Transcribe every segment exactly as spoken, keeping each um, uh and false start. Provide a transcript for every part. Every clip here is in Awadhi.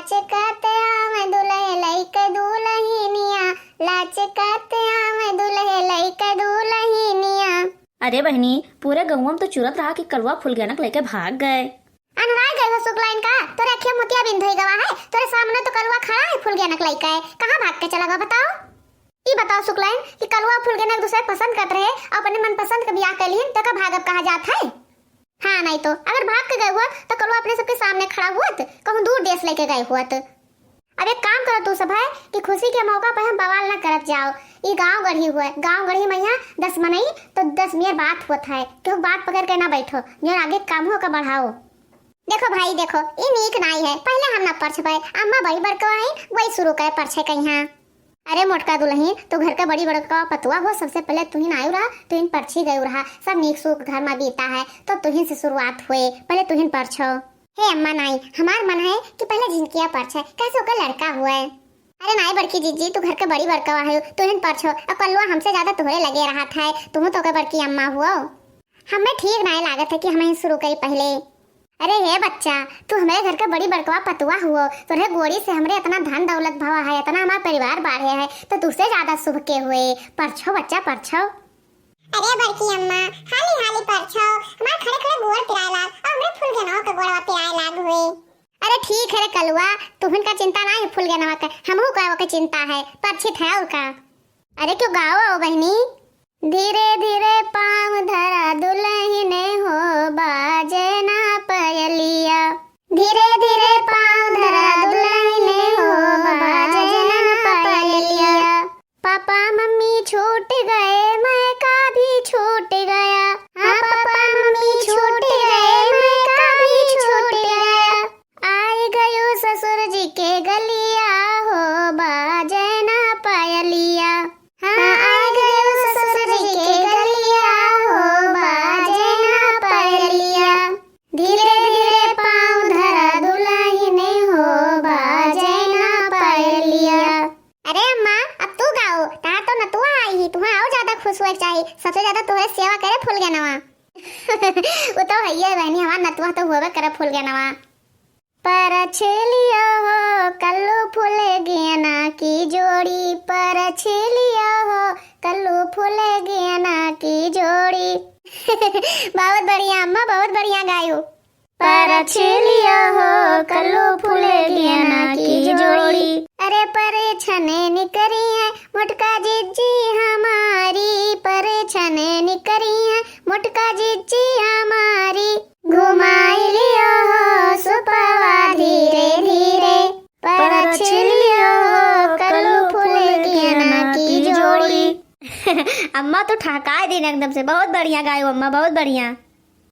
लचकत आवे दुल्हे लइके दुल्हनिया, लचकत आवे दुल्हे लइके दुल्हनिया। अरे बहिनी, पूरे गउँवा में तो चुरत रहा कि कलुआ फुलगेना के लइके भाग गए। अनराय गए हो सुकलाइन का? तोरे अखिया मोतिया बिंद होई गवा है, तोरे सामने तो कलुआ खड़ा है फुलगेना के लइके, कहाँ भाग के चला गवा बताओ? ई बताओ सुकलाइन कि कलुआ फुलगेना एक दूसरे के पसंद करत रहे और अपने मनपसंद के बियाह कर लिहिन, तो का भागब कहा जात है? हाँ, नहीं तो अगर भाग के गए हुआ तो कलुआ अपने सबके सामने खड़ा हुअत, कहूँ दूर देश लेके गए हुअत। अब एक काम करो तू सब है कि खुशी के मौका पर हम बवाल ना करत जाओ। ई गाँव गढ़ी हुए, गाँव गढ़ी में यहाँ दस मनई तो दस मियर बात होत है, केहू बात पकड़ के ना बैठो, जो आगे काम हो का बढ़ाओ। देखो भाई देखो, ई नीक नाई है, पहले हम ना परछबे, अम्मा बड़ी बड़को आई, वही शुरू करे परछे कहिया। अरे मोटका दुल्हन, तू घर के बड़ी बड़का पतुआ हो, सबसे पहले तुहिन आयु रहा, तुहिन परछी गयु रहा, सब नीक सुख घर में बीता है, तो तुहिन से शुरुआत हुए, पहले तुहिन परछो। हे अम्मा नाई, हमार मन है कि पहले झिनकिया परछे, कैसे ओकर लड़का हुए। अरे नाई बड़की जिज्जी, तू घर के बड़ी बड़का है, तुहिन परछो, अब कलुआ हमसे ज्यादा तोहरे लगे रहत है, तुहू तो ओकर बड़की अम्मा हुओ। हमें ठीक नाई लागत है कि हम ही शुरू करी पहले। अरे हे बच्चा, तू हमरे घर के बड़ी बड़कवा पतुआ हुओ, तोरे गोड़ी से हमरे इतना धन दौलत भवा है, इतना हमार परिवार बाढ़े है, तो तुझसे ज्यादा शुभ के हुए। परछो बच्चा, परछो। अरे बड़की अम्मा, हाली हाली परछो, हमार खड़े खड़े गोड़ पिराए लाग, और हमरे फुलगेनवा के गोड़वा पिराए लाग हुए। अरे ठीक है रे कलुआ, तुहन का चिंता ना है फुलगेनवा के, हमहू का ओके चिंता है, परछित है और का। अरे क्यों गाओ आओ बहनी। धीरे धीरे पाँव धरा दुलहिने हो बाजे ना पयलिया। धीरे धीरे पाँव धरा दुलहिने हो बाजे ना पयलिया। पापा मम्मी छूट गए, मैं का भी छूट गया। हाँ, पापा मम्मी छूट गए, मैं का भी छूट गया। आए गयो ससुर जी के गलिया हो बाजे ना पयलिया। हाँ, आए गयो ससुर जी के गलिया हो बाजे ना पयलिया। धीरे धीरे पाँव धरा दुलहिने हो बाजे ना पयलिया। अरे अम्मा, अब तू गाओ, तार तो नतुआ आई ही, तुहा और ज्यादा खुश हुए के चाही, सबसे ज्यादा तोहरे सेवा करे फुलगेनवा। वो तो है ही बहनी, हमार नतुआ तो होबे करे फुलगेनवा। परछ लियो हो कल्लू फुलगेना की जोड़ी, परछ लियो हो कल्लू फुलगेना की जोड़ी। बहुत बढ़िया अम्मा, बहुत बढ़िया गायो। परछ लियो हो कल्लू फुलगेना की जोड़ी। अरे परछने निकरी है मोटका जिज्जी हमारी, परछने निकरी है मोटका जिज्जी हमारी। घुमाई लियो हो सुपवा धीरे धीरे, परछ लियो हो कल्लू फुलगेना की जोड़ी। अम्मा तो ठहकाए दिन एकदम से, बहुत बढ़िया गायो अम्मा, बहुत बढ़िया।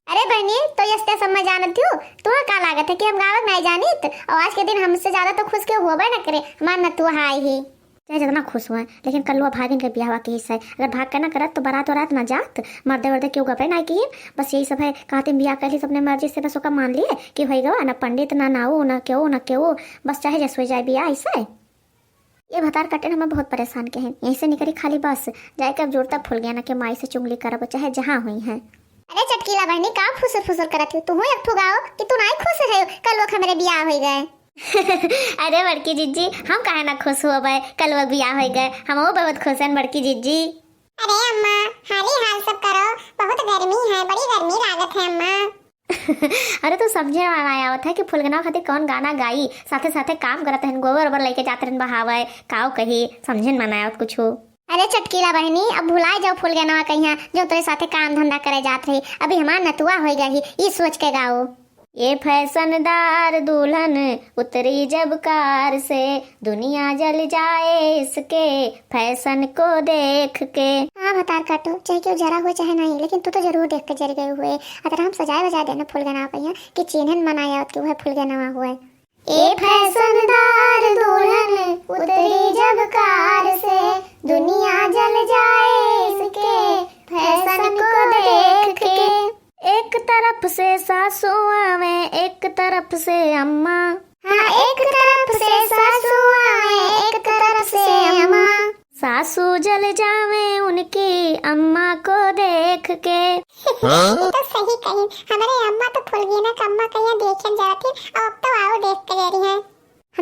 अरे बहनी, तो यस्ते सब मैं जानत हूँ, तुहा का लागत है कि हम गावक नहीं जानित? और आज के दिन हमसे ज्यादा तो खुश के होबे न करे, हमार नतुआ आई ही। चाहे जितना खुश हुए, लेकिन कलुआ भागिन के बियाहवा के हिस्सा है। अगर भाग के ना करत तो बारात वारात ना जात, मर्दे वर्दे केहू गपे ना किहिन। बस यही सब है, कहते बियाह कर ली अपने मर्जी से, बस ओका मान लिए कि होई गवा, ना पंडित ना नाऊ ना केहू ना केहू, बस चाहे जस हो जाए बियाह ऐसा है। ये भतार कटेन हमें बहुत परेशान के हैं, यहीं से निकरी खाली बस, जाए के अब जोर तक फुलगेना के माई से चुंगली करब चाहे जहाँ हुई हैं। अरे चटकीला बहनी, का फुसुर फुसुर करत हो? तू एक ठो गाओ कि तू नाई खुश है, कलुआ के हमरे बियाह होई गए। अरे बड़की जिज्जी, हम काहे ना खुश होबे, कलुआ बियाह होई गए, हम वो बहुत खुश हैं बड़की जिज्जी। अरे अम्मा, हाली हाल सब करो, बहुत गर्मी है, बड़ी गर्मी लागत है अम्मा। अरे तू समझे वाला आवत है कि फुलगेना खातिर कौन गाना गाई, साथे साथे काम करत रहन, गोबर ओबर लेके जात रहन बहावे, काव कही, समझे में ना आवत कुछ। अरे चटकीला बहनी, अब भुलाए जाओ फुलगेनवा कहिया, जो तोरे साथे काम धंधा करे जात रही। अभी हमार नतुआ होई गई, ई सोच के गाओ। ये फैशनदार दुल्हन उतरी जब कार से, दुनिया जल जाए इसके फैशन को देख के। हाँ भतार काटो, चाहे क्यों जरा हुए चाहे नहीं, लेकिन तू तो जरूर देख के जर गए हुए। अगर हम सजाए बजाए देना फुलगेनवा कहिया कि चिन्हन मनाया कि वह फुलगेनवा हुए। ए फैशनदार दुल्हन उतरी जब कार से, दुनिया जल जाए इसके फैशन को देख के। एक तरफ से सासू आवे, एक तरफ से अम्मा। हाँ, एक तरफ से सासू आवे, एक तरफ से अम्मा। सासू जल जावे उनकी अम्मा को देख के। हाँ? ये तो सही कही, हमारे अम्मा तो फुलगेना का अम्मा कहिया देखे जाती, अब तो आओ देख के जा रही हैं।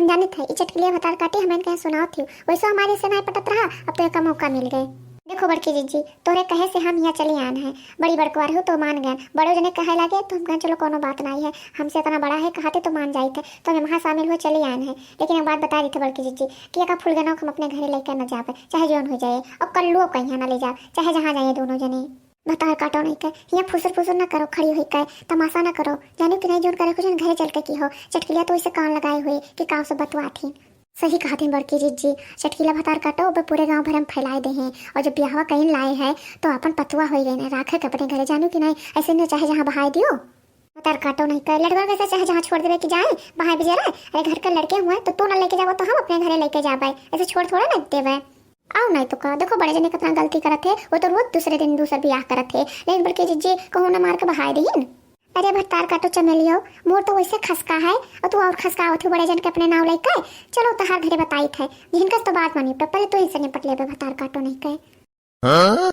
हम जानित है, ई चटकिलिया भतार काटी हमन कहे सुनावत थी, वैसे हमारे से नाहीं पटत रहा, अब तो एका मौका मिल गए। देखो बड़की जिज्जी, तोहरे कहे से हम यहाँ चली आन है। बड़ी बड़कवार हो तो मान गए, बड़ो जने कहे लागे तो हम कहे चलो कोनो बात नाहीं है, हमसे इतना बड़ा है, कहाते तो मान जाइत है, तो हम वहाँ शामिल हो चली आन है। लेकिन एक बात बता दी थे बड़की जिज्जी कि एका फुलगनवा के हम अपने घरे लेकर न जावे, चाहे जौन हो जाए, और कल्लुओ कहीं ना ले जावे, चाहे जहाँ जाए दोनों जने। भतार काटो नहीं के, हियाँ फुसुर फुसुर ना करो, खड़ी हुई के तमाशा ना करो। जानियो कि नाहीं, जौन करे कुछ घरे चल के की हो, चटकिलिया तो इसे कान लगाए हुए कि काव सब बतुआ थी। सही कहा थी बड़की जिज्जी, चटकिला भतार काटो, अब पूरे गांव भर हम फैलाए दे हैं। और जब ब्याहवा कहीं लाए है तो अपन पतुआ हो गए ना, राखे के अपने घरे, जानियो कि नाहीं, ऐसे न चाहे जहाँ बहाए दियो। भतार काटो नहीं के, लड़वा कैसे चाहे जहाँ छोड़ देवे कि जाए, बहाए भी जरा, अरे घर के लड़के हुए तो तू ना लेके जावो तो हम अपने घरे लेके जाबे, ऐसे छोड़ थोड़ा ना देवे। आओ नहीं तो का, देखो बड़े जने कितना गलती करत है, वो तो रोज दूसरे दिन दूसर बियाह करत है, लेकिन बड़की जिज्जी कहूँ ना मार के बहाए दीन। अरे भतार काटो चमेलियो, मोर तो वैसे खसका है, और तू और खसकावत हो बड़े जन के अपने नाव लेके। चलो तहार घरे बताइत है, जिनका तो बात मानी, पर पहले तू इनसे निपट लेबे भतार काटो नहीं के। हाँ?